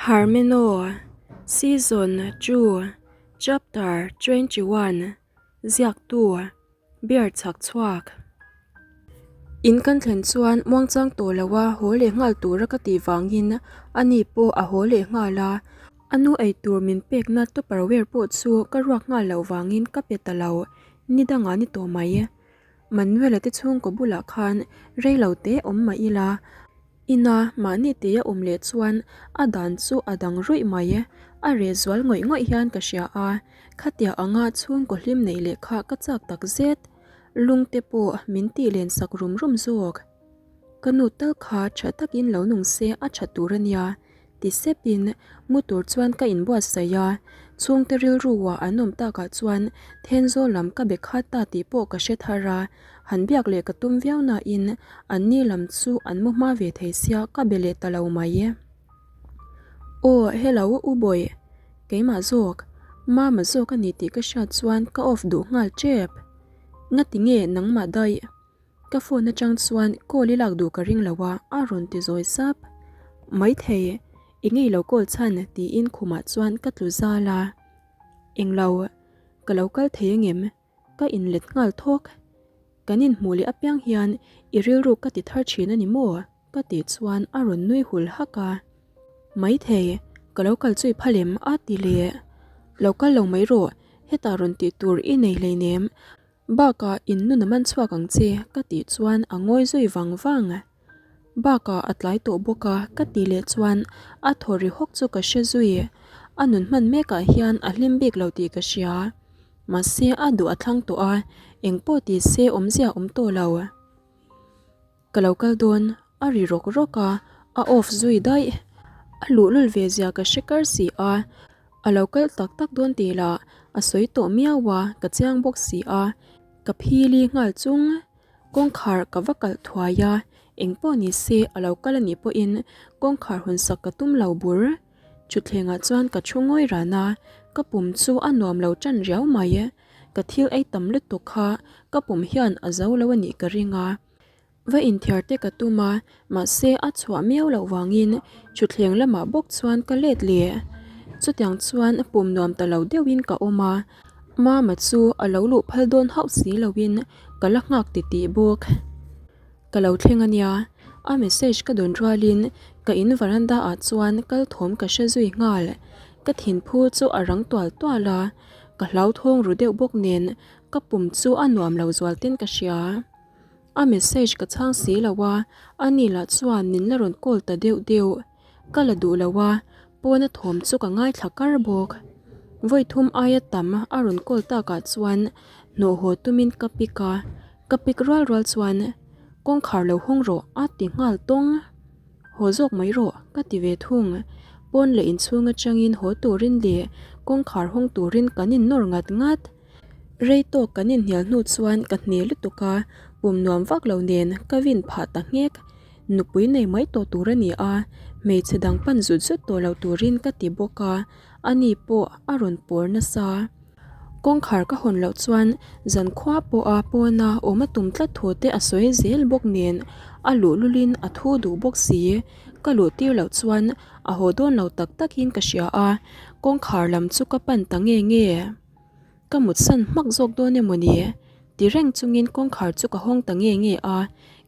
Harmeno, Season 2, Chapter 21, Ziaktu, Bear chhak chhuak. In kan thlen chuan muangchang tawh lo a haw leh nghal tura ka tih vangin ani pawh a haw leh nghal a. A nu eitur min pekna tupperware pawh chu ka ruak nghal loh vangin ka pe ta lo, ni dangah ni tawh mai. Manuela te chhungkaw bulah khan rei lo te awm mah ila, ina mahni teia awm leh chuan a dan chu a dang ruih mai. A reh zual ngawih ngawih hian ka hria a, khatia anga chhungkaw hlim neih leh kha ka chak tak zet. Lungte pawh min tih len sak rum rum zawk. Ka nu tal kha tha takin lo nung se a tha tur a nia, Ti sepin mu tur chuan ka inbuatsaih a, chhungte rilru-ah an awm takah chuan Thenzawl lam ka be khat ta tih pawh ka hre thar a, han biak leh ka tum viau nain anni lam chu an mu hma ve thei sia ka be leh ta lo mai. Aw hello U Bawih, keimah zawk, Mama zawk a ni tih ka hriat chuan ka off duh nghal tep. Ngati nge nangmah daih? Ka phone atang chuan call i lak duh ka ring lo a, a rawn ti zawi sap. Maithei, i ngei lo call chhan tiin khumah chuan ka tlu zal a. Englo, ka lo kal thei angem? Ka inlet nghal thawk. Kan inhmuh leh apiang hian i rilru ka ti thar thin a ni maw? Ka tih chuan a rawn nui hul hak a. Maithei, ka lo kal chui phal em? a ti leh. Lo kal lo mai rawh, hetah rawn tih tur i nei hleinem. Bakah in nun a man chhuak ang che ka tih chuan a ngawi zui vang vang. Bakah a tlai tawh bawk a ka tih leh chuan a thaw ri hawk chu ka hre zui. A nun hman mekah hian a hlim bik lo tih ka hria. Mahse a duh a thlang tawh a, engpawh ti se awmzia awm tawh lo. Ka lo kal dawn, a ri rawk rawk a, a off zui daih. A luhlul ve zia ka hre kar si a, a lo kal tak tak dawn tih lah a sawi tawh miau a, ka chiang bawk si a, ka phili nghal chung. Kawngkhar ka va kalh thuai a, engpawh ni se a lo kal a nih pawhin kawngkhar hawn sak ka tum lo bur. Thutthlengah chuan ka thu ngawi ran a, ka pum chu a nuam lo tan riau mai. Ka thil ei tam lutuk kha ka pum hian a zo lo a nih ka ring a. Va inthiar te ka tum a, mahse a chhuah miau loh vangin thutthleng lamah bawk chuan ka let leh. Chutiang chuan pum nuam ta lo deuhin ka awm a, Mama chu a lo luh phal dawn hauh si loin ka la nghak titih bawk. Ka lo thleng a nia, a message ka dawn rualin ka in veranda ah chuan kal thawm ka hre zui nghal. Ka thinphu chu a rang tual tual a, ka hlauthawng ru deuh bawk nen ka pum chu a nuam lo zual ten ka hria. A message ka chhang si lo a, ani lah chuan min la rawn call ta deuh deuh. Ka la duh lo a, pawna thawm chu ka ngaithla kar bawk. Vawi thum aia tam a rawn call takah chuan hnawh haw tumin ka pick a, ka pick rual rual chuan kawngkhar lo hawng rawh a ti nghal tawng. Haw zawk mai rawh ka ti ve thung. Pawn leh inchhung atangin haw turin leh kawngkhar hawng turin kan innawr ngat ngat. Rei tawk kan inhnial hnu chuan ka hne lutuk a, pum nuam vak lo nen ka vin phah ta nghek. Nupui nei mai tawh tur a ni a, hmeichhe dang pan zut zut tawh lo turin ka ti bawk a, ani pawh a rawn pawr nasa. Kawngkhar ka hawn loh chuan zankhua pawha pawna awm a tum tlat thu te a sawi zel bawk nen a luhlulin a thu duh bawk si. Ka luh tir loh chuan a haw dawn lo tak takin ka hria a, kawngkhar lam chu ka pan ta nge nge. Ka mutsan hmak zawk dawn emaw ni? Ti reng chungin kawngkhar chu ka hawng ta nge nge a,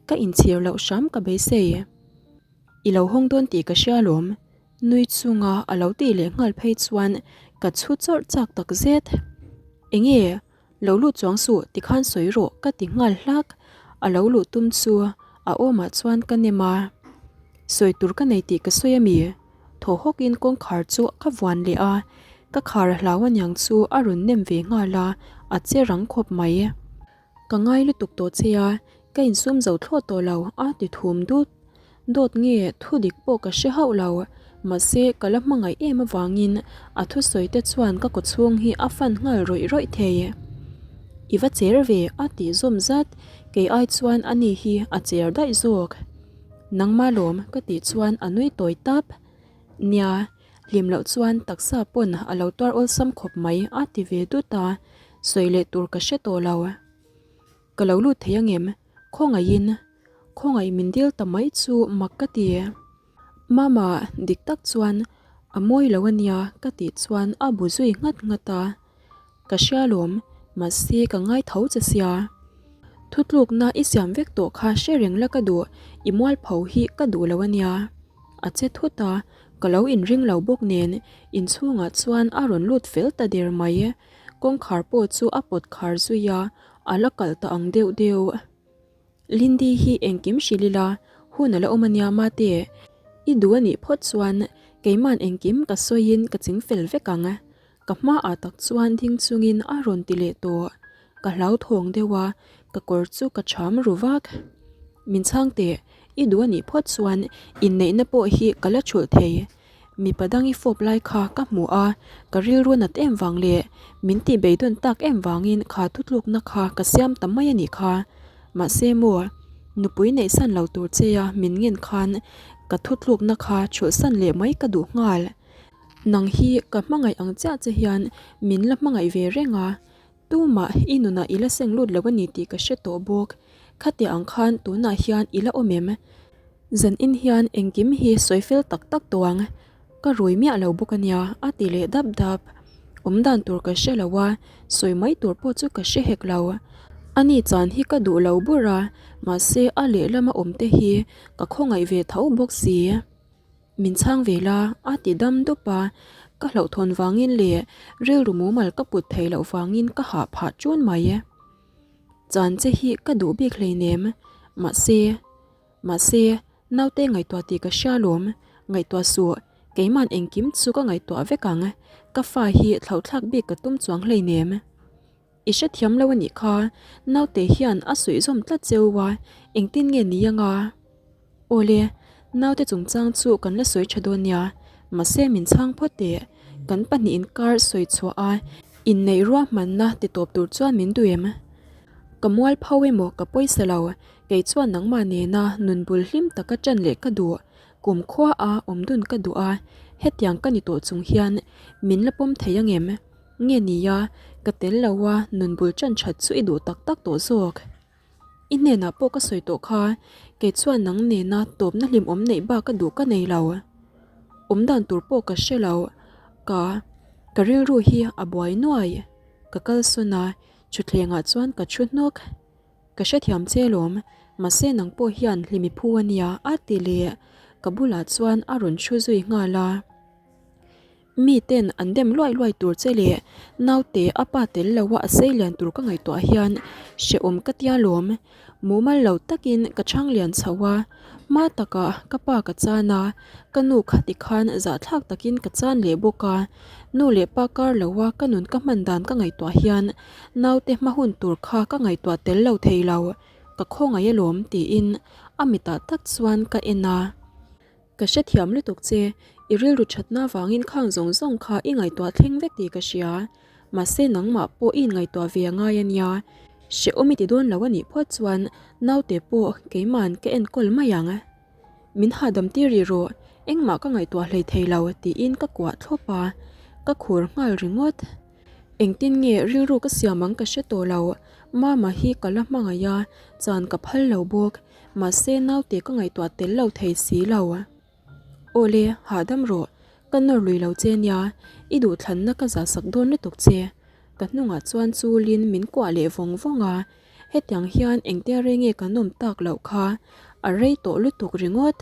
ka inchhir loh hram ka beisei. I lo hawng dawn tih ka hria alawm. Nui chunga a lo tih leh nghal phei chuan ka chhu chawrh chak tak zet. Enge? Lo lut chuang suh tikhan sawi rawh ka ti nghal hlak. A lo luh tum chu a awmah chuan ka nem a. Sawi tur ka nei tih ka sawi ami? Thaw hawkin kawngkhar chu ka vuan leh a, ka khar a hlau aniang chu a rawn nem ve nghal a, a che rang khawp mai. Ka ngai lutuk tawh che a, ka insum zo thlawt tawh lo a ti thum dut. Dawt nge thu dik pawh ka hre hauh lo, mahse ka la hmangaih em avangin a thusawi te chuan ka kawchhung hi a fan nghal rawih rawih thei. I va cher ve a tih zawm zat, kei ai chuan ani hi a cher daih zawk. Nangma lawm ka tih chuan a nui tawi tap. Nia, hlim loh chuan taksa pawn a lo tuar awlsam khawp mai a ti ve dut a, sawi leh tur ka hre tawh lo. Ka lo lut thei angem? Khawngaihin. Khawngaih min dil ta mai chu mak ka ti. Mama, dik tak chuan. A mawi lo a nia ka tih chuan a bu zui nghat nghat a. Ka hria lawm, mahse ka ngai tho che sia. Thutlukna i siam vek tawh kha hre reng la ka duh, i mualpho hi ka duh lo a nia. A che thut a, ka lo inring lo bawk nen inchhungah chuan a rawn lut fel ta der mai. Kawngkhar pawh chu a pawt khar zui a, a la kalh ta ang deuh deuh. Lindy hi engkim hrilh ila, hun a la awm a nia mate. I duh a nih phawt chuan keima'n engkim ka sawiin ka chingfel vek ang. Ka hmaah tak chuan ding chungin a rawn ti leh tawh. Ka hlauthawng deuh a, ka kawr chu ka cham ru vak. Min chhang teh, i duh a nih phawt chuan inneihna pawh hi ka la thulh thei. Mipa dang i fawp lai kha ka hmu a, ka rilru nat em vang leh min tih beidawn tak em vangin kha thutlukna kha ka siam ta mai a nih kha. Mahse maw, nupui neihsan lo tur che a min ngen khan ka thutlukna kha thulhsan leh mai ka duh nghal. Nang hi ka hmangaih ang chiah che hian min la hmangaih ve reng a, tumah i nunah i la seng lut lo a ni tih ka hre tawh bawk. Khatia ang khan tunah hian i la awm em? Zanin hian engkim hi sawi fel tak tak tawh ang, ka rui miah lo bawk a nia a ti leh dap dap. Awm dan tur ka hre lo a, sawi mai tur pawh chu ka hre hek lo. Ani chan hi ka duh lo bur a, mahse a lehlama awm te hi ka khawngaih ve tho bawk si. Min chhang ve la, a ti dam dup a, ka hlauhthawn vangin leh rilru mumal ka put theih loh vangin ka hah phah ṭun mai. Chan che hi ka duh bik hleinem, mahse, mahse, naute ngaihtuah tih ka hria lawm, ngaihtuah suh, keima'n engkim chu ka ngaihtuah vek ang, ka fa hi thlauhthlak bik ka tum chuang hleinem. I hrethiam lo a nih kha, naute hian a suihzawm tlat cheu a, engtin nge ni anga? Awle, naute chungchang chu kan la sawi tha dawn nia, mahse min chhang phawt teh, kan pahnih inkar sawi chhuah a, inneih ruahmanna ti tawp tur chuan min duh em? Ka mual pho emaw ka pawisa lo, kei chuan nangmah nena nun bul hlim taka ṭan leh ka duh, kum khua a awm dun ka duh a, hetiang ka ni tawh chung hian min la pawm thei angem? Nge nia, ka tel lo a, nun bul ṭan ṭhat chu i duh tak tak tawh zawk. I hnenah pawh ka sawi tawh kha, kei chuan nang nena tawpna hlimawm neih bak ka duh ka nei lo. Awm dan tur pawh ka hre lo, ka ka rilru hi a buai nuai. Ka kalsawn a, thutthlengah chuan ka thu hnawk. Ka hrethiam che lawm, mahse nang pawh hian hlimi phu a nia a ti leh, ka bulah chuan a rawn thu zui nghal a. Mi ten an dem luai luai tur che leh naute a pa tel lo a a sei lian tur ka ngaihtuah hian hrehawm ka tia lawm. Mumal lo takin ka chhang lian chho a, hma takah ka pa ka chan a, ka nu khati khan zahthlak takin ka chan leh bawk a. Nu leh pa kar lo a ka nun ka hman dan ka ngaihtuah hian naute hma hun tur kha ka ngaihtuah tel lo thei lo, ka khawngaih alawm tiin a mitah tak chuan ka en a. Ka hrethiam lutuk che, i rilru thatna avangin khang zawng zawng kha i ngaihtuah thleng vek tih ka hria. Mahse nangmah pawh i inngaihtuah ve a ngai a nia. Hrehawm i ti dawn lo a nih phawt chuan naute pawh keima'n ka enkawl mai ang. Min hahdam tir rih rawh, engmah ka ngaihtuah hlei thei lo tiin ka kuah thlawp a, ka khur nghal ringawt. Engtin nge rilru ka siam ang ka hre tawh lo, Mama hi ka la hmangaih a, chan ka phal lo bawk. Mahse naute ka ngaihtuah tel lo thei si lo. Awle, hahdam rawh, ka nawr lui lo che nia, i duhthlanna ka zahsak dawn lutuk che. Ka hnungah chuan chulin min kuah leh vawng vawng a, hetiang hian engtia rei nge kan awm tak loh kha, a rei tawh lutuk ringawt.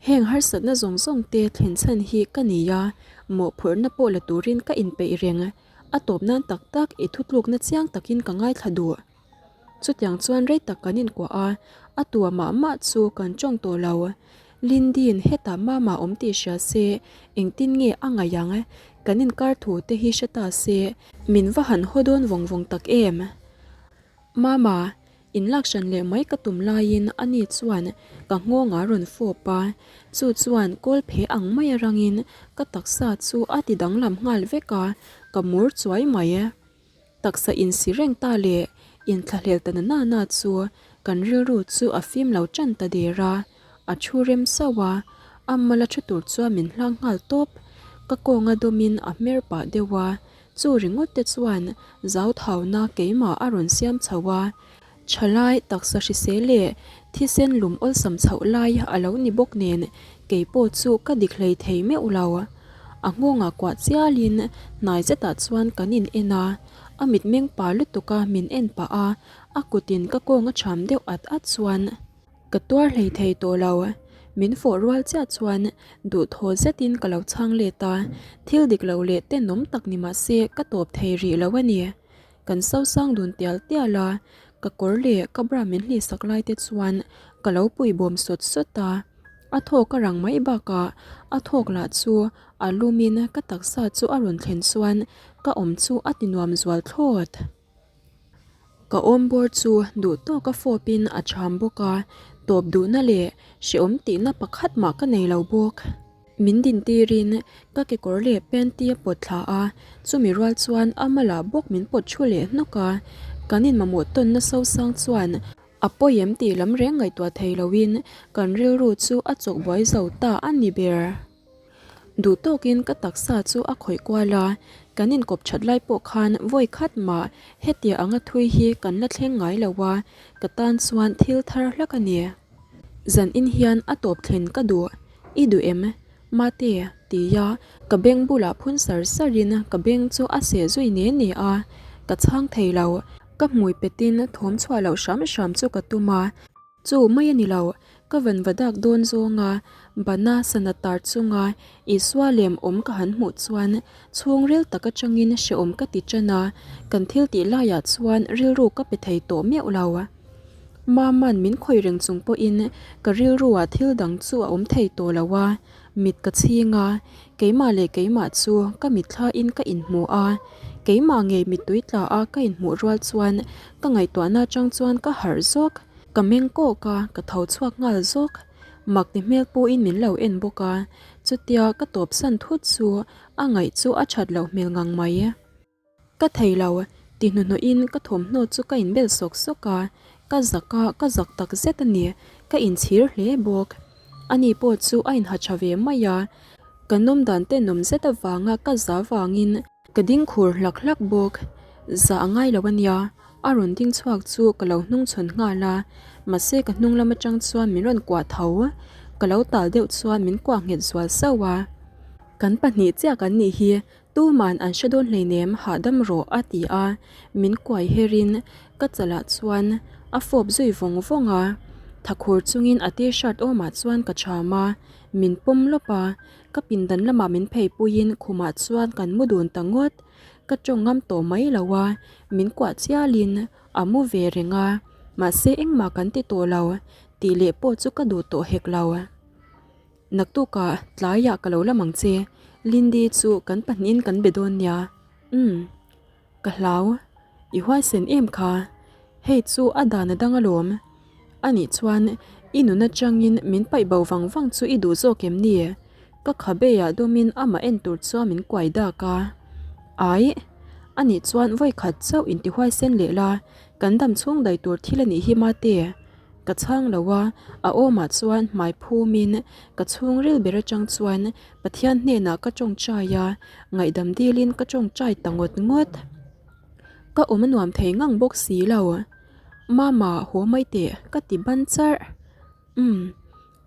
Heng harsatna zawng zawng te thlen chhan hi ka ni a, mawhphurhna pawh la turin ka inpeih reng, a tawp nan tak tak i thutlukna chiang takin ka ngaithla duh. Chutiang chuan rei tak kan inkuah a, a tua mah mah chu kan tawng tawh lo. Lindy'n hetah mama awm tih hria se, engtin nge a ngaih ang? Kan inkar thu te hi hre ta se, min va han haw dawn vawng vawng tak em? Mama, inlak hran leh mai ka tum laiin ani chuan ka nghawng a rawn fawp a, chu chuan kawl phe ang mai a rangin ka taksa chu a ti danglam nghal vek a, ka mur chuai mai. Taksa insi reng ta leh inthlahlel ta na na chu kan rilru chu a fim lo tan ta der a, a thu rem sauh a, a mala thu tur chuan min hlang nghal tawp. Ka kawnga dawmin a hmer pah deuh a, chu ringawt te chuan zau thauna keimah a rawn siam chho a. Thalai taksa hrisel leh thisen lum awlsam chhoh lai a lo ni bawk nen kei pawh chu ka dik hlei thei meuh lo. A nghawngah kuah chialin hnai zetah chuan kan in en a, a mitmeng pa lutuka min en pah a, a kutin ka kawng a cham deuh at at chuan ka tuar hlei thei tawh lo. Min fawh rual chiah chuan duhthaw zetin ka lo chhang let a, thil dik lo leh tenawm tak ni mah se ka tawp thei rih lo a ni. Kan sosang dun tial tial a, ka kawr leh ka bra min hlihsak lai te chuan ka lo pui bawm sawt sawt a. A thawk a rang mai bakah a thawk lah chu a lumin ka taksa chu a rawn thlen chuan ka awm chu a ti nuam zual thlawt. Ka awm bawr chu duh tawka fawpin a cham bawk a, tawp duhna leh hrehawm tihna pakhat mah ka nei lo bawk. Min din tirin ka kekawr leh panty a pawt thla a, chumi rual chuan a malah bawk min pawt thu leh hnawk a, kan inmamawh tawnna sosang chuan a pawi em tih lam reng ngaihtuah thei loin kan rilru chu a chawk buai zo ta a ni ber. Duh tawkin ka taksa chu a khawih kual a, kan inkawp that lai pawh khan vawi khat mah hetia anga thui hi kan la thleng ngai lo a, ka tan chuan thil thar hlak a ni. Zan in hian a tawp thlen ka duh, i duh em? Mate, tia ka beng bulah phun sar sarin ka beng chu a seh zui ne ne a, ka chhang thei lo, ka hmui petin thawm chhuah loh hram hram chu ka tum a. Chu mai a ni lo, ka van va dak dawn zawnga bana sana tar chunga Isua lem awm ka han hmuh chuan chhungril tak atangin hrehawm ka ti tan a, kan thil tih laiah chuan rilru ka pe thei tawh meuh lo. Mama'n min khawih reng chung pawhin ka rilruah thil dang chu a awm thei tawh lo a, mit ka chhing a, keimah leh keimah chu ka mitthlain ka inhmu a, keimah ngei mittui tla a ka inhmuh rual chuan ka ngaihtuahna atang chuan ka harh zawk. Ka meng kawk a, ka tho chhuak nghal zawk. Mak ti hmel pawhin min lo en bawk a, chutia ka tawpsan thut chu a ngaih chu a that loh hmel ngang mai. Ka thei lo, ti hnuhnawhin ka thawmhnaw chu ka inbel sawk sawk a, ka zak a, ka zak tak zet a ni, ka inchhir hle bawk. Ani pawh chu a inha tha ve mai a, ka nawm dan tenawm zet avanga ka za vangin ka ding khur hlak hlak bawk. Za a ngai lo a nia, a rawn ding chhuak chu ka lo hnungchhawn nghal a, mahse ka hnung lam atang chuan min rawn kuah tho, ka lo tal deuh chuan min kuah nghet zual sauh a. Kan pahnih chiah kan nih hi Tuman an hre dawn hleinem hahdam rawh a ti a, min kuai herin ka chalah chuan a fawp zui vawng vawng a, thakhur chungin a t-shirt awmah chuan ka cham a, min pawm lawp a, ka pindan lamah min phei puiin khumah chuan kan mu dun ta ngawt, ka tawng ngam tawh mai lo a, min kuah chialin a mu ve reng a, mahse engmah kan ti tawh lo tih leh pawh chu ka duh tawh hek lo. Naktukah tlaiah ka lo lam ang che, Lindy chu kan pahnihin kan be dawn nia. Umm. Ka hlau. I huaisen em kha. Hei chu a dan a dang alawm. Anih chuan i nun atangin min paih bo vang vang chu i duh zawk em ni? Ka khabeiah dawmin amah en tur chuan min kuai dak a. Aih. Anih chuan vawikhat chauh inti huaisen leh la, kan dam chhung dai tur thil anih hi mate. Ka chhang lo a, a awmah chuan hmai phumin ka chhungril ber atang chuan Pathian hnenah ka tawngtai a, ngaihdam dilin ka tawngtai ta ngawt ngawt. Ka awm a nuam thei ngang bawk si lo. Mama, haw mai teh, ka ti ban charh. Umm,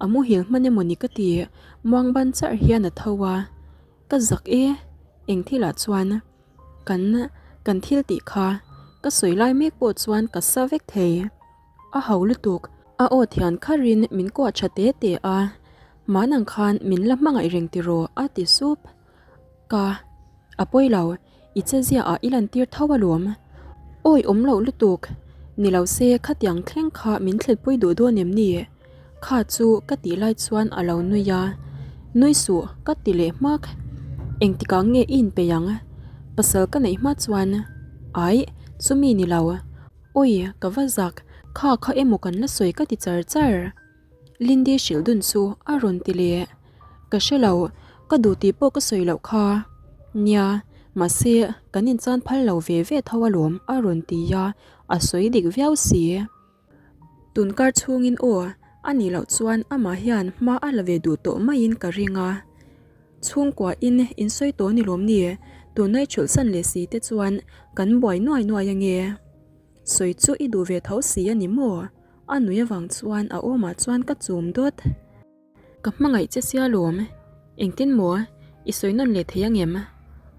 a muhil hman emaw ni ka ti, muang ban charh hian a tho a. Ka zak e, eng thilah chuan. Kan, kan thil tih kha, ka sawi lai mek pawh chuan ka sa vek thei. A ho lutuk, a aw thian kharin min kuah tha te te a, Manang khan min la hmangaih reng tiraw a ti sup. Ka, a pawi lo, i che ziaah i lantir tho alawm. Awi awm loh lutuk, ni lo se khatiang thleng kha min thlenpui duh dawn em ni? Kha chu ka tih lai chuan a lo nui a, Nui suh ka ti leh hmak. Engtikah nge i inpeih ang? Pasal ka neih hma chuan, Aih, chumi ni lo. Awi, ka va zak, kha kha emaw kan la sawi ka ti char char. Lindy hrilh dun chu a rawn ti leh. Ka hre lo, ka duh tih pawh ka sawi loh kha. Nia, mahse kan inchan phal lo ve ve tho alawm a rawn ti a, a sawi dik viau si. Tunkar chhungin aw, a nih loh chuan amah hian hma a la ve duh tawh maiin ka ring a. Chhungkua in insawi tawh ni lawm ni, tunlai chhulhsan leh si te chuan kan buai nuai nuai ange. Sawi chu i duh ve tho si a ni maw? A nui avang chuan a awmah chuan ka chum dawt. Ka hmangaih che sia lawm. Engtin maw? I sawi nawn leh thei ang em?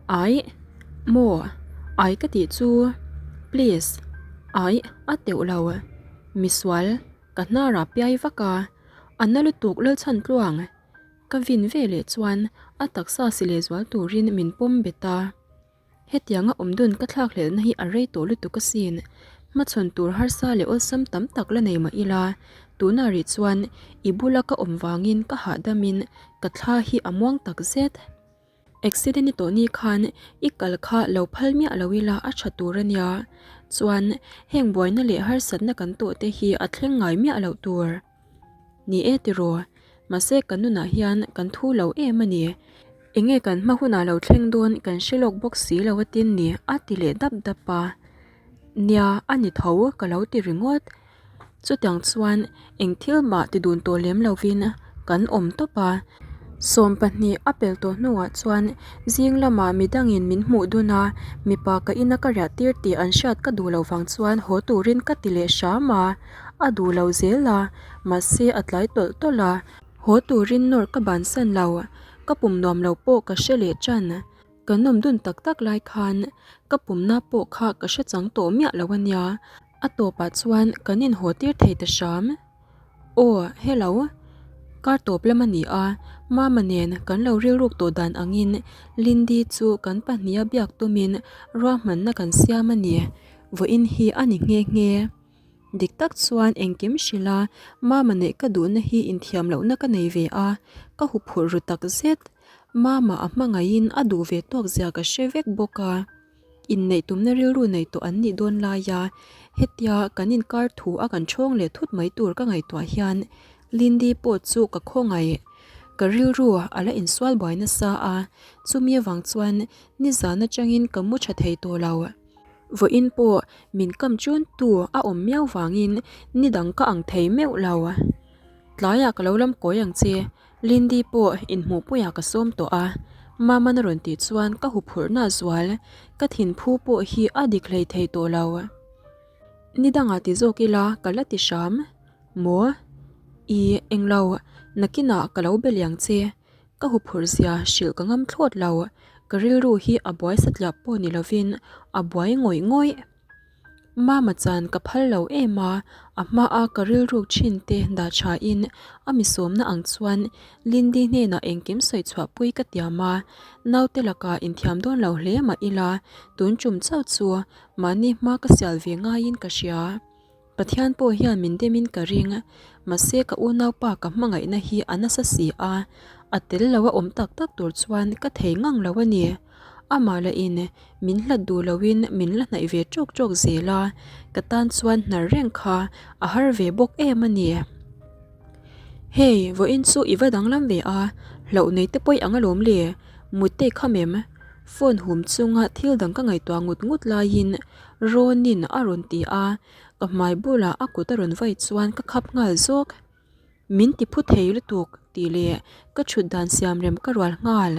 Aih. Maw? Ai ka tih chu. Please. Aih, a teuh lo. Misual, ka hnarah piai vak a. A na lutuk Lalchhan tluang. Ka vin ve leh chuan a taksa si lehzual turin min pawm bet a. Hetianga awmdun ka thlakhlelhna hi a rei tawh lutuk asin. Hmachhawn tur harsa leh awlsam tam tak la nei mah ila, tunah rih chuan i bula ka awm vangin ka hahdamin ka thla hi a muang tak zet. Accident i tawh ni khan i kal kha lo phal miah lo ila a tha tur a nia. Chuan heng buaina leh harsatna kan tawh te hi a thleng ngai miah loh tur. Ni e tiraw, mahse kan nunah hian kan thu lo em a ni. Enge kan hma hunah lo thleng dawn kan hre lawk bawk si lo atin ni a ti leh dap dap a. Nia, a ni tho ka lo ti ringawt. Chutiang chuan eng thil mah ti dun tawh lem lovin kan awm tawp a. 20 a pel tawh hnuah chuan zing lamah midangin min hmuh dun a, mipa ka ina ka riah tir tih an hriat ka duh lo vang chuan haw turin ka ti leh hram a. A duh lo zel a, mahse a tlai tawlh tawlh a. Haw turin nawr ka bansan lo, ka pum nuam lo pawh ka hre leh tan. Kan awm dun tak tak lai khan ka pumna pawh kha ka hre chang tawh miah lo a nia, a tawpah chuan kan inhaw tir thei ta hram. Aw, hello. Kar tawp lam a ni a, Mama nen kan lo rilruk tawh dan angin Lindy chu kan pahniha biak tumin ruahmanna kan siam a ni. Vawiin hi a ni nghe nghe. Dik tak chuan engkim hrilh a, Mama neih ka duhna hi inthiam lohna ka nei ve a, ka huphurh ru tak zet. Mama a hmangaihin a duh ve tawk zia ka hre vek bawk a. Inneih tumna rilru nei tawh an nih dawn laia hetia kan inkar thu a kan ṭhawng leh thut mai tur ka ngaihtuah hian Lindy pawh chu ka khawngaih. Ka rilru a la insual buai nasa a, chumi avang chuan nizan atangin ka mu ṭha thei tawh lo. Vawiin pawh min kam chun tu a awm miau vangin ni dang ka ang thei meuh lo. Tlaiah ka lo lam kawi ang che, Lindy pawh inhmuhpuiah ka sawm tawh a, Mama'n a rawn tih chuan ka huphurhna a zual, ka thinphu pawh hi a dik hlei thei tawh lo. Ni dangah ti zawk ila ka la ti hram. Maw? I englo, nakinah ka lo be liang che. Ka huphurh zia hrilh ka ngam thlawt lo, ka rilru hi a buai satliah pawh ni lovin a buai ngawih ngawih. Mama chan ka phal lo em a, a hmaa ka rilruk thin te dah tha in a mi sawmna ang chuan Lindy hnenah engkim sawi chhuah pui ka tiam a, naute lakah inthiam dawn lo hle mah ila tun tum chauh chu mahni hma ka sial ve ngaiin ka hria. Pathian pawh hian min demin ka ring, mahse ka unaupa ka hmangaihna hi a nasa si a, a tel lo a awm tak tak tur chuan ka thei ngang lo a ni. Amah lah in min hlat duh loin min la hnaih ve tawk tawk zel a, ka tan chuan hnar reng kha a har ve bawk em a ni. Hei, vawiin chu i va danglam ve a, hlauh nei te pawih ang alawm le, mut te kham em? Phone hum chunga thil dang ka ngaihtuah ngut ngut laiin Rawnin a rawn ti a, ka hmai bulah a kut a rawn vai chuan ka khap nghal zawk. Min ti phu thei lutuk tih leh ka thut dan siam rem ka rual nghal.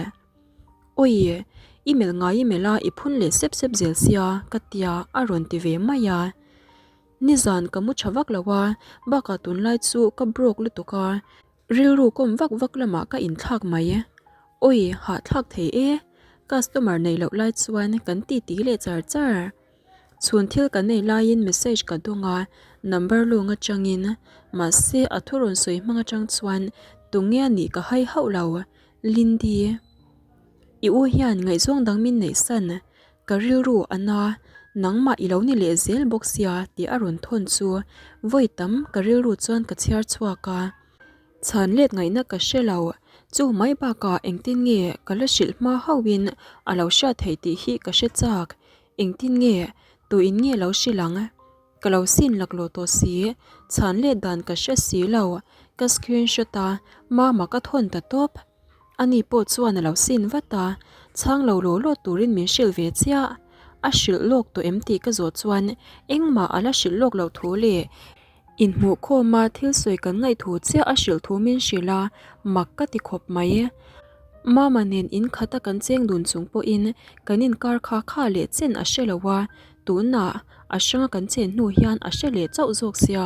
Awi, i melh ngai i melh a i phun leh sep sep zel sia ka tia a rawn ti ve mai a. Nizan ka mu tha vak lo a, bakah tunlai chu ka broke lutuk a, Rilru kawm vak vak lamah ka inthlak mai. Awi, hahthlak thei e. Customer neih loh lai chuan kan ti ti leh char char. Chhun thil ka nei laiin message ka dawng a, number lung atangin. Mahse, a thu rawn sawi hmang atang chuan tunge a nih ka hai hauh lo. Lindy. I u hian ngaihzawng dang min neih san. Ka rilru a na, nangmah i lo ni leh zel bawk sia tih a rawn thawn chu vawi tam ka rilru chuan ka chhiar chhuak a. Chhan let ngaihna ka hre lo, chu mai bakah engtin nge ka la hrilh hma hauhin a lo hriat theih tih hi ka hre chak, engtin nge, tuin nge lo hrilh ang? Ka lo sin laklawh tawh si, chhan let dan ka hre si lo, ka screenshot a, mama ka thawn ta tawp. Ani pawh chuan a lo sin vat a, chhang lo law law turin min hrilh ve chiah. A hrilh lawk tawh em tih ka zawh chuan engmah a la hrilh lawk loh thu leh inhmuhkhawma thil sawi kan ngaih thu chiah a hrilh thu min hrilh a, mak ka ti khawp mai. Mama nen in khata kan cheng dun chung pawhin kan inkar kha kha leh chen a hre lo a, tunah A hranga kan chen hnu hian a hre leh chauh zawk sia.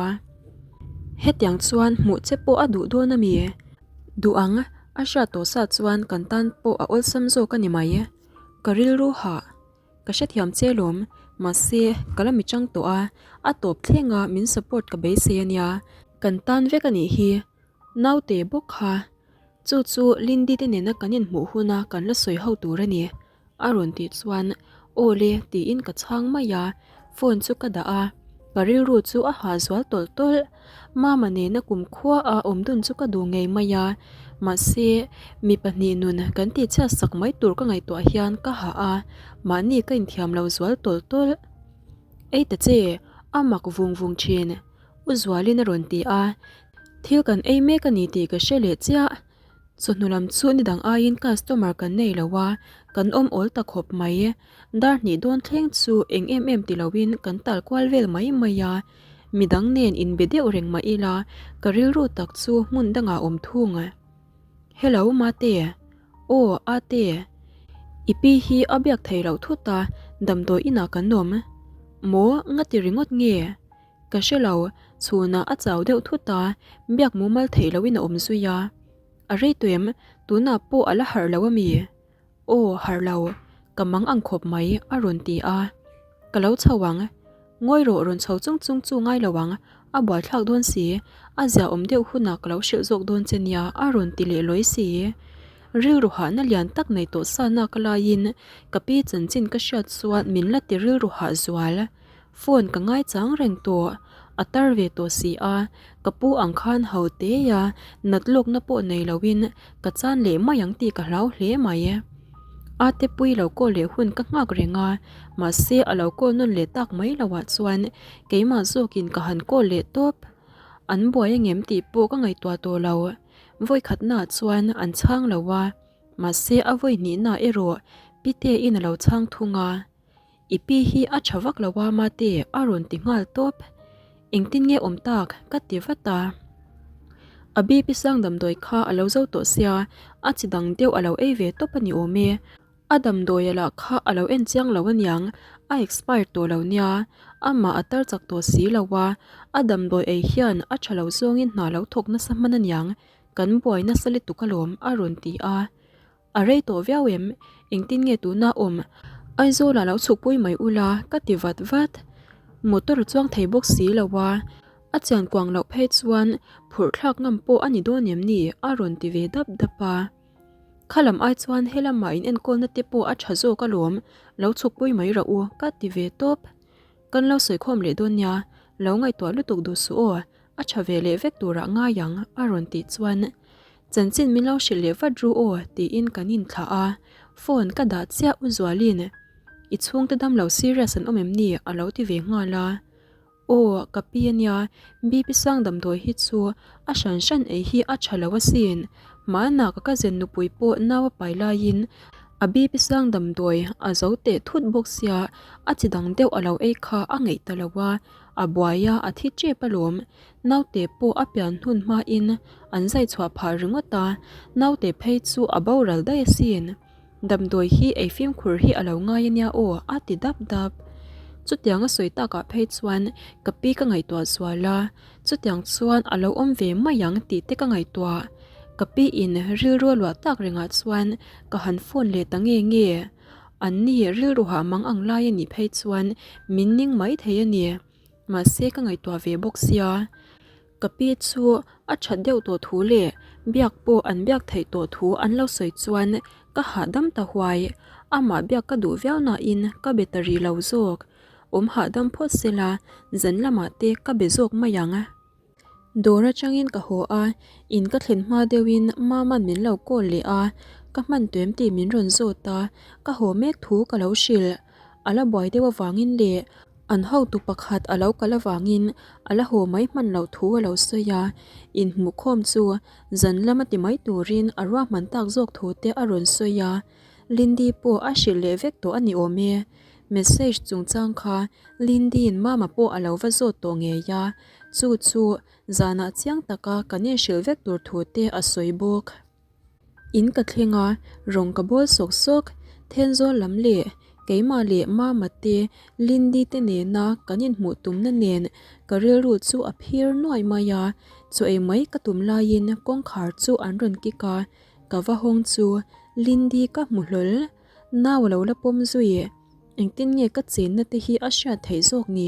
Hetiang chuan hmuh che pawh a duh dawn a mi? Duh ang, a hriat tawh sa chuan kan tan pawh a awlsam zawk a ni mai. Ka rilru hah. Ka hrethiam che lawm, mahse ka la mi chang tawh a, a tawp thleng a min support ka beisei a nia. Kan tan vek a nih hi. Naute bawk kha. Chu chu Lindy te nena kan inhmuh huna kan la sawi ho tur a ni. A rawn tih chuan, Aw le tiin ka chhang mai a, phone chu ka dah a, ka rilru chu a hah zual tawlh tawlh. Mama nena kumkhua a awm dun chu ka duh ngei mai a, mahse mi pahnih nun kan tihchhiat sak mai tur ka ngaihtuah hian ka hah a, mahni ka inthiam lo zual tawlh tawlh. Ei ta che, a mak vung vung thin, U Zualin a rawn ti a, thil kan ei mek a ni tih ka hre leh chiah. Chawhnu lam chu ni dang aiin customer kan nei lo a, kan awm awl ta khawp mai. Dar hnih dawn thleng chu eng em em ti loin kan tal kual vel mai mai a, midang nen inbe deuh reng mah ila ka rilru tak chu hmun dangah awm thung. Hello Mate. Aw Ate. I pi hi a biak thei loh thut a, damdawi inah kan awm. Maw ngati ringawt nge? Ka hre lo, chhunah a chau deuh thut a, biak mumal theih lohin a awm zui a. A rei tawh em? Tunah pawh a la harh lo a mi? Aw, harh lo. Ka mang ang khawp mai, a rawn ti a. Ka lo chho ang. Ngawi rawh, rawn chho chung chung chu ngai lo ang, a buaithlak dawn si, a zia awm deuh hunah ka lo hrilh zawk dawn che nia, a rawn ti leh lawi si. Rilru hahna lian tak nei tawh sa nak laiin ka pi chanchin ka hriat chuan min la ti rilru hah zual. Phone ka ngaichang reng tawh, a tar ve tawh si a, ka pu ang khan ho te a, nat lawkna pawh nei loin ka chan leh mai ang tih ka hlau hle mai. A te pui lo call leh hun ka nghak reng a, mahse a lo call nawn leh tak mai lo ah chuan keimah zawkin ka han call leh tawp. An buai angem tih pawh ka ngaihtuah tawh lo, vawikhatna ah chuan an chhang lo a, mahse a vawi hnihna erawh Pite-in a lo chhang thung a. I pi hi a tha vak lo a mate a rawn ti nghal tawp. Engtin nge awm tak ka ti vat a. A BP sang damdawi kha a lo zo tawh sia, a chi dang deuh a lo ei ve tawp a ni awm e. A damdawi a lah kha a lo en chiang lo aniang, a expire tawh lo nia. Amah a tar chak tawh si lo a, a damdawi ei hian a tha lo zawngin hna lo thawk nasa hman aniang, kan buai nasa lutuk alawm a rawn ti a. A rei tawh viau em? Engtin nge tuna awm? Aizawl ah lo chhukpui mai ula ka ti vat vat. Motor a chuang thei bawk si lo a, a chian kuang loh phei chuan phurh thlak ngam pawh a ni dawn em ni? a rawn ti ve dap dap a. Kha lam ai chuan he lamah in enkawlna te pawh a tha zawk alawm, lo chhukpui mai rawh u ka ti ve tawp. Kan lo sawikhawm leh dawn nia, lo ngaihtuah lutuk duh suh aw, a tha ve leh vek turah ngai ang a rawn tih chuan Chanchin min lo hrilh leh vat ru aw tiin kan inthlah a, phone ka dah chiah u Zualin i chhungte damlo serious an awm em ni a lo ti ve nghal a, aw ka pi ania BP sang damdawi hi chu a hran hran ei hi a tha lo asin, hmanah ka cousin nupui pawh nau a pai laiin a BP sang damdawi a zo teh thut bawk sia a chi dang deuh a lo ei kha a ngeih ta lo a, a buai a a thi tep alawm. Naute pawh a pian hnun hmain an zai chhuah phah ringawt a, naute phei chu a boral daih asin. Damdawi hi ei fimkhur hi a lo ngai ania aw a ti dap dap. Chutiang a sawi takah phei chuan ka pi ka ngaihtuah zual a, chutiang chuan a lo awm ve mai ang tih te ka ngaihtuah. Ka pi in rilru a luah tak rengah chuan ka han phone leh ta nge nge. An ni rilru hah mang ang lai a nih phei chuan min ning mai thei a ni. Mahse ka ngaihtuah ve bawk sia, ka pi chu a that deuh tawh thu leh biak pawh an biak theih tawh thu an lo sawi chuan ka hahdam ta huai. Amah biak ka duh viau nain ka be ta rih lo zawk. Awm hahdam phawt sela zan lamah te ka be zawk mai ang. Dawr atangin ka haw a, in ka thlen hma deuhin Mama'n min lo call leh a, ka hman tuem tih min rawn zawt a, ka haw mek thu ka lo hrilh. A la buai deuh avangin leh an hotu pakhat a lo kal avangin a la haw mai hman loh thu a lo sawi a, inhmuhkhawm chu zan lama ti mai turin a ruahman tak zawk thu te a rawn sawi a, Lindy pawh a hrilh leh vek tawh a ni awm e. Message chungchang kha Lindy'n Mama pawh a lo va zawt tawh ngei a, chu chu zanah chiang taka kan inhrilh vek tur thu te a sawi bawk. In ka thleng a, rawng ka bawl sawk sawk, Thenzawl lam leh Keimah leh Mama te, Lindy te nena kan inhmuh tumna nen ka rilru chu a phir nuai mai a, chaw ei mai ka tum laiin kawngkhar chu an rawn kik a, ka va hawng chu Lindy ka hmu hlawl. Nau a lo la pawm zui. Engtin nge ka chenna te hi a hriat theih zawk ni?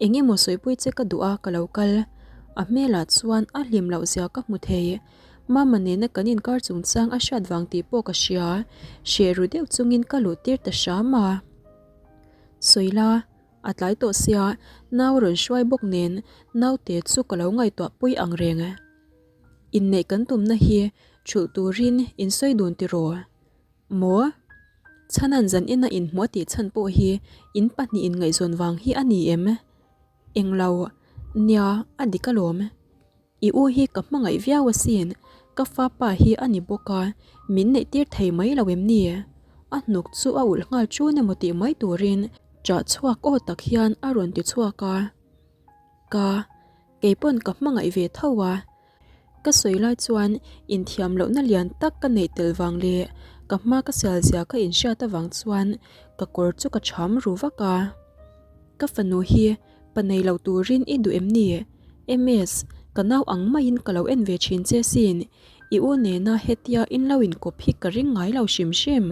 Eng emaw sawipui che ka duh a ka lo kal. A hmelah chuan a hlim loh zia ka hmu thei. Mama nena kan inkar chungchang a hriat vang tih pawh ka hria. Hreh ru deuh chungin ka luh tir ta hram a. Sawila, a tlai tawh sia, nau a rawn hruai bawk nen naute chu ka lo ngaihtuah pui ang reng. Inneih kan tumna hi thulh turin insawi dun tiraw? Maw? Chhanan zan ina inhmuh a tih chhan pawh hi in pahnih inngaihzawn vang hi a ni em? Englo, nia, a dik alawm. I u hi ka hmangaih viau asin, ka fa pa hi a ni bawk a, min neih tir thei mai lo em ni? A hnuk chu a ulh nghal chun emaw tih mai turin ṭah chhuak aw tak hian a rawn ti chhuak a. Ka, keipawn ka hmangaih ve tho a. Ka sawi lai chuan inthiam lohna lian tak ka neih tel vang leh ka hma ka sial zia ka inhriat avang chuan ka kawr chu ka cham ru vak a. Ka fanu hi pa nei lo turin i duh em ni? MS, ka nau ang maiin ka lo en ve thin che sin, i u nena hetia in lo inkawp hi ka ring ngai lo hrim hrim.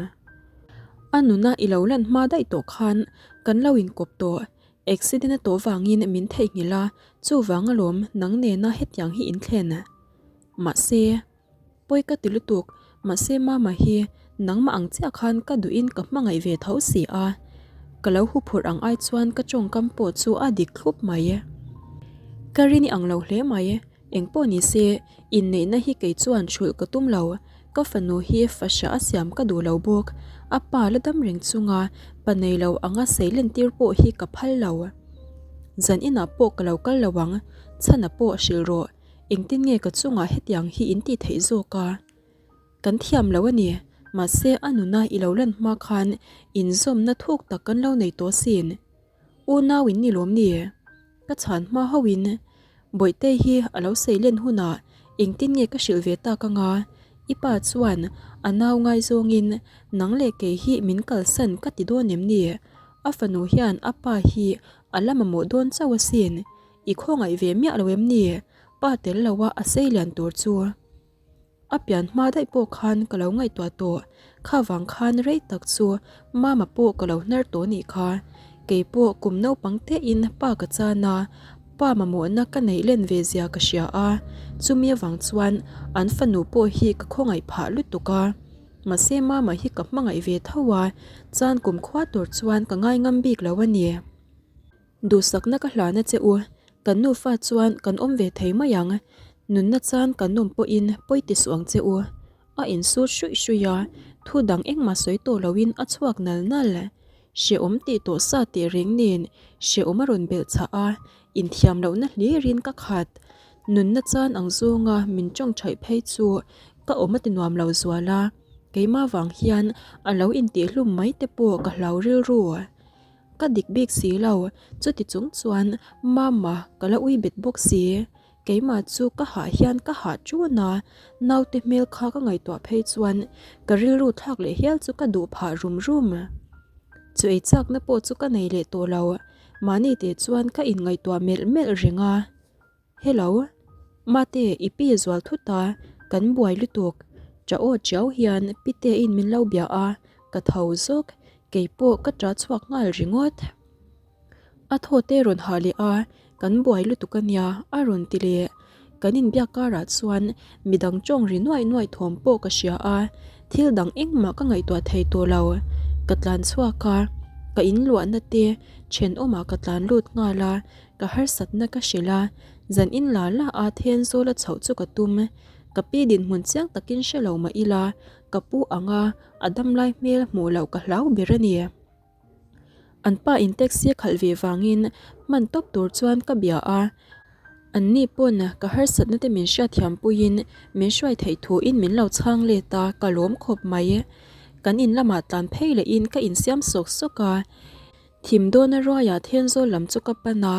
A nuna i lo lan hma daih tawh khan kan lo inkawp tawh, Accident a tawh vangin min theihnghilh a, chuvang alawm nang nena hetiang hi in thlen. Mahse, pawi ka ti lutuk, mahse mama hi nangmah ang chiah khan ka duhin ka hmangaih ve tho si a. Ka lo huphurh ang ai chuan ka tawngkam pawh chu a dik thlup mai. Ka rin i ang lo hle mai. Engpawh ni se, inneihna hi kei chuan chhulh ka tum lo. Ka fanu hi fahrah a siam ka duh lo bawk. A pa la dam reng chunga pa nei lo anga sei lentir pawh hi ka phal lo. Zan inah pawh ka lo kal lo ang, chhana pawh hrilh rawh. Engtin nge ka chungah hetiang hi in tih theih zawk a? Kan thiam lo a ni, mahse a nuna i lo lan hma khan inzawmna thuk tak kan lo nei tawh asin. Unau in ni lawm ni? Ka chhan hma hauhin Bawihtei hi a lo sei len hunah engtin nge ka hrilh ve tak anga? I pa chuan a nau ngaizawngin nang leh kei hi min kalsan ka ti dawn em ni? A fanu hian a pa hi a la mamawh dawn chauh asin. I khawngaih ve miah lo em ni? Pa tel loa a sei lian tur chu. A pian hma daih pawh khan ka lo ngaihtuah tawh, kha vang khan rei tak chu mama pawh ka lo hnar tawh nih kha. Kei pawh kum naupang tein pa ka chan a, pa mamawhna ka neih len ve zia ka hria a, chumi avang chuan an fanu pawh hi ka khawngaih phah lutuk a. Mahse mama hi ka hmangaih ve tho a, chan kum khua tur chuan ka ngai ngam bik lo a ni. Duhsakna ka hlana che u, kan nufa chuan kan awm ve thei mai ang, nunna chan kan awm pawhin pawi ti suh ang che u. A insut hruih hruih a, thu dang engmah sawi tawh loin a chhuak nal nal. Hrehawm tih tawh sa tih reng nen hrehawm a rawn belh chhah a, inthiam lohna hlirin ka khat. Nunna chan ang zawnga min tawngthaih phei chu ka awm a ti nuam lo zual a, keimah vang hian a lo intihhlum mai te pawh ka hlau rilru. Ka dik bik si lo, chuti chung chuan Mama ka la ui bet bawk si. Keimah chu ka hah hian ka hah ṭun a, naute hmel kha ka ngaihtuah phei chuan ka rilru thlak leh hial chu ka duh phah rum rum. Chu ei chakna pawh chu ka nei leh tawh lo, mahni teh chuan ka inngaihtuah melh melh reng a. Hello. Mate, i pi zual thut a, kan buai lutuk. Ṭah aw ṭiau hian Pitein min lo bia a, ka tho zawk, kei pawh ka ṭah chhuak nghal ringawt. A thaw te rawn hah leh a, kan buai lutuk a nia, a rawn ti leh. Kan inbiak karah chuan midang ṭawng ri nuaih nuaih thawm pawh ka hria a, thil dang engmah ka ngaihtuah thei tawh lo. Ka tlan chhuak a, ka inluahna te ṭhenawmah ka tlan lut nghal a, Ka harsatna ka hrilh a, zan in la la a then zawl a chhoh chu ka tum. Ka pi dinhmun chiang takin hre lo mah ila, ka pu anga a damlai hmel hmuh loh ka hlau ber a ni. An pa in taxi a khalh ve vangin hman tawp tur chuan ka bia a, an ni pawn ka harsatna te min hriatthiam puiin min hruai theih thuin min lo chhang let a, ka lawm khawp mai. Kan in lamah tlan phei lehin ka insiam sawk sawk a. Thim dawna ruaiah Thenzawl lam chu ka pan a,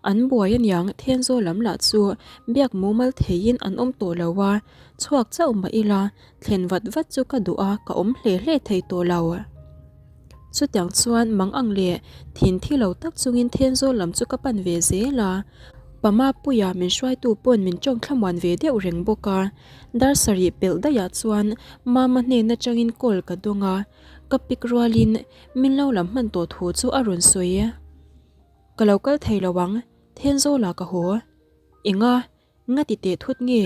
an buai aniang Thenzawl lam lah chu biak mumal theiin an awm tawh lo a, chhuak chauh mah ila thlen vat vat chu ka duh a, ka awm hle hle thei tawh lo. Chutiang chuan mang ang leh thin thi lo tak chungin Thenzawl lam chu ka pan ve zel a. Pamapuia min hruaitu pawn min tawng thlamuan ve deuh reng bawk a. Dar sarih pelh daihah chuan Mama hnen atangin call ka dawng a, ka pick rualin min lo lam hman tawh thu chu a rawn sawi. Ka lo kal thei lo ang, Thenzawlah ka haw. Enga, nga ti teh thut nge?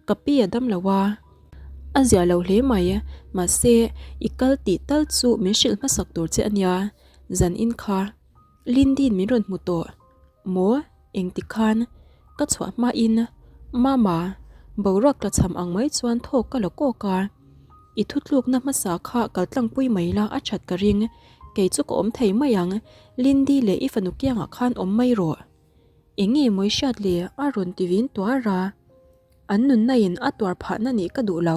Ka pi a dam lo a. A zia lo hle mai, mahse i kal tih tal chu min hrilh hmasak tur che a nia, zan in kha. Lindy'n min rawn hmu tawh. Maw? Engti khan? Ka chhuah hmain Mama, boruak tla cham ang mai chuan thawk ka la kawk a. I thutlukna hmasa kha kal tlangpui mai la a that ka ring. Kei chu ka awm thei mai ang, Lindy leh i fanu kiangah khan awm mai rawh. Eng nge mawi hriat le? a rawn ti vin tuar a. An nunna in a tuar phahna nih ka duh lo.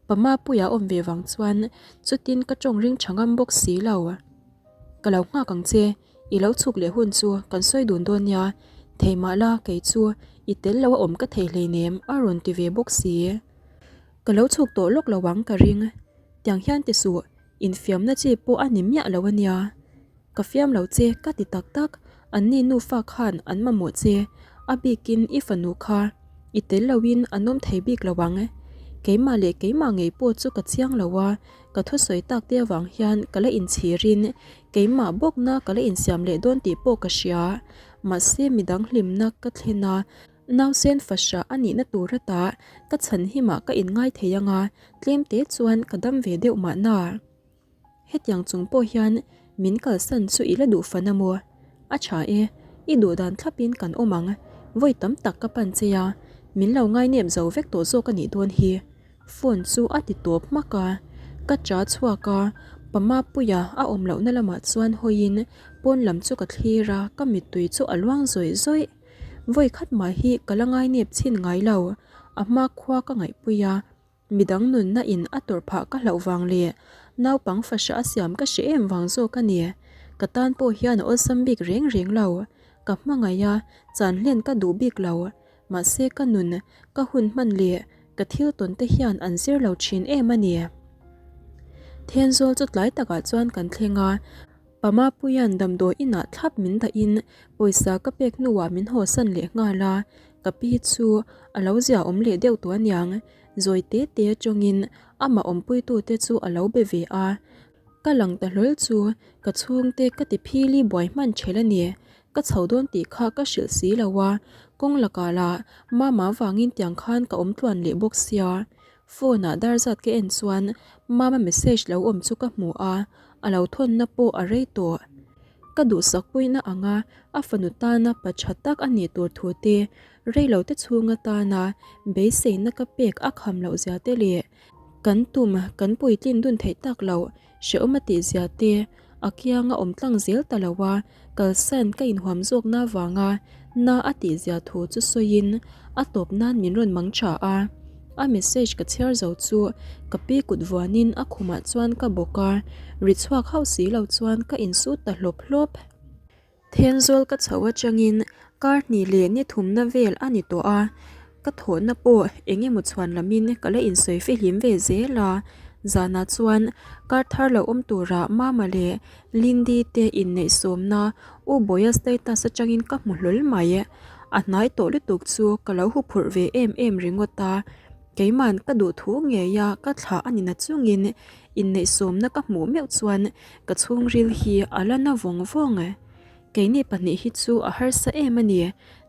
Pamapuia awm ve vang chuan chutin ka tawng ring tha ngam bawk si lo. Ka lo nghak ang che, i lo chhuk leh hun chu kan sawi dun dawn nia, thei mah la kei chu i tel lo a awm ka thei hleinem a rawn ti ve bawk si. Ka lo chhuk tawh lawk lo ang ka ring, tiang hian ti suh, infiamna chi pawh a ni miah lo a nia. Ka fiam lo che ka ti tak tak, anni nufa khan an mamawh che, a bikin i fanu kha i tel loin an awm thei bik lo ang. Keimah leh keimah ngei pawh chu ka chiang lo a, ka thusawi tak te avang hian ka la inchhirin keimah bawkna ka la insiam leh dawn tih pawh ka hria. Mahse midang hlimna ka thlen a, nausen fahrah a nihna tur ata ka chhan himah ka inngai thei anga tlem te chuan ka dam ve deuh mahna. Hetiang chung pawh hian min kalsan chu i la duh fan a maw? A tha e, i duh dan thlapin kan awm ang. Vawi tam tak ka pan che a, min lo ngainep zo vek tawh zawk a nih dawn hi. Phone chu a ti tawp hmak a, ka cha chhuak a, Pamapuia a awm lohna lamah chuan hawiin pawn lam chu ka thlir a, ka mittui chu a luang zawih zawih. Vawi khat mah hi ka la ngainep chhin ngai lo, a hma khua ka ngaihpui a, Midang nunna in a tawrh phah ka hlauh vang leh naupang fahrah a siam ka hre em vang zawk a ni. Ka tan pawh hian a awlsam bik reng reng lo. Ka hmangaih a, chan hlen ka duh bik lo. Mahse ka nun, ka hun hman leh ka thil tawn te hian an zir lo thin em a ni. Thenzawl chu tlai takah chuan kan thleng a. Pamapuia'n damdawi inah thlap min dahin pawisa ka pek hnuah min hawsan leh nghal a, ka pi chu a lo zia awm leh deuh tawh aniang, zawi te te atangin amah awmpuitute chu a lo be ve a. Ka lang ta hlawl chu ka chhungte ka ti phili buai hman ṭhel a ni, ka chho dawn tih kha ka hrilh si lo a, kawng lakah lah mama vangin tiang khan ka awm tluan leh bawk sia. Phone ah dar zat ka en chuan mama message lo awm chu ka hmu a, a lo thawnna pawh a rei tawh. Ka duhsak puina anga a fanu tana pa tha tak a nih tur thu te, rei lo te chhung atana beiseina ka pek a kham loh zia te leh kan tum kan puitlin dun theih tak loh hrehawm a tih zia te a kianga awm tlang zel ta lo a, kalsan ka inhuam zawkna avanga na a tih zia thu chu sawiin a tawp nan min rawn mang tha a. A message ka chhiar zo chu ka pi kut vuanin a khumah chuan ka bawk a, ri chhuak hauh si lo chuan ka insut ta hlawp hlawp. Thenzawl ka chho atangin kar hnih leh ni thumna vel a ni tawh a, ka thawhna pawh eng emaw chhuan lamin ka la insawi fihlim ve zel a, zanah chuan kar thar lo awm tura Mama leh Lindy te inneih sawmna U Bawia status atangin ka hmu hlawl mai. A hnai tawh lutuk chu ka lo huphurh ve em em ringawt a, keiman ka duh thu ngei a ka thlah a ni na chungin inneih sawmna ka hmuh meuh chuan Ka chhungril hi a la na vawng vawng e. Keini pahnih hi chu a harsa em a ni.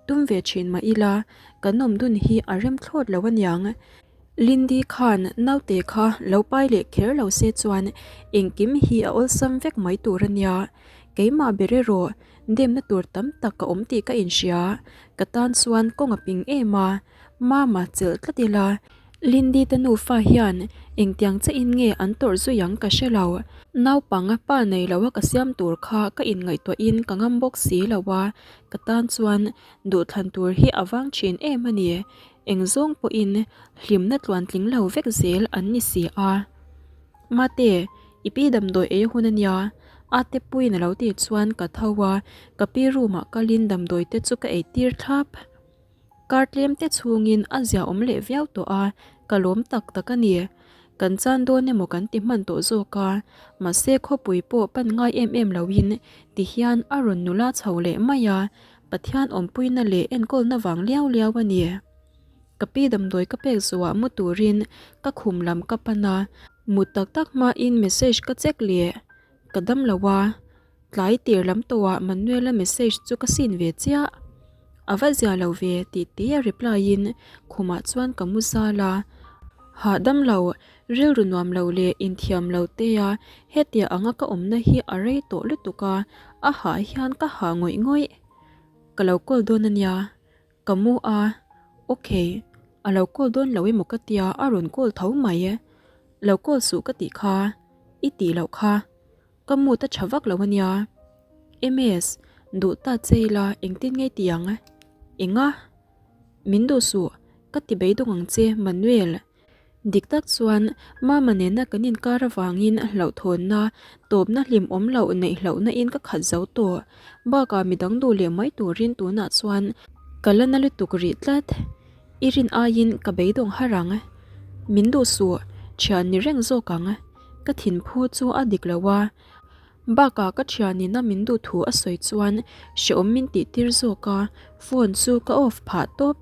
Tum ve thin mah ila, kan awm dun hi a rem thlawt lo aniang. Lindy khan naute kha lo pai leh kher lo se chuan engkim hi a awlsam vek mai tur a nia. Keimah ber erawh demna tur tam tak ka awm tih ka inhria. Ka tan chuan kawng a ping em a, Mama chelh tlat ila. Lindy te nufa hian engtiang che in nge an tawrh zui ang ka hre lo. Naupang pa nei lo a ka siam tur kha ka inngaihtuah in ka ngam bawk si lo a, ka tan chuan duhthlan tur hi a vang thin em a ni. Eng zawng pawhin hlimna tluantling lo vek zel an ni si a. Mate, i pi damdawi ei hun a nia, a te puiin a lo tih chuan ka tho a, ka pi room ah kalin damdawi te chu ka ei tir thlap. Kar tlem te chhungin a zia awm leh viau tawh a, ka lawm tak tak a ni. Kan chan dawn emaw kan ti hman tawh zawk a, mahse khawpui pawh pan ngai em em loin ti hian a rawn nula chho leh mai a, Pathian awmpuina leh enkawlna vang liau liau a ni. Ka pi damdawi ka pek zawhah mu turin ka khum lam ka pan a, mut tak tak hmain message ka check leh ka dam lo a, tlai tir lam tawhah Manuela message chu ka sin ve chiah. A va zia lo ve tih te a reply in khumah chuan ka mu zal a, hahdam lo, rilru nuam lo leh inthiam lo te a hetia anga ka awmna hi a rei tawh lutuk a, a hah hian ka hah ngawih ngawih. Ka lo call dawn a nia. Ka mu a, ok, a lo call dawn lo emaw ka tia a rawn call tho mai. Lo call suh ka tih kha, i tih loh kha. Ka mood a tha vak lo a nia. MS, duh ta che ila engtin nge i ti ang? Enga? Min duh suh, ka ti beidawng ang che Manuel. Dik tak chuan Mama nena kan inkar avangin hlauhthawnna, tawpna hlim awm loh neih hlauhna in ka khat zo tawh. Bakah midang duh leh mai turin tunah chuan ka la na lutuk rih tlat. I rin aiin ka beidawng har ang. Min duh suh, thian ni reng zawk ang. Ka thinphu chu a dik lo a. Bakah ka thianina min duh thu a sawi chuan hrehawm min tih tir zawk a, phone chu ka off phah tawp.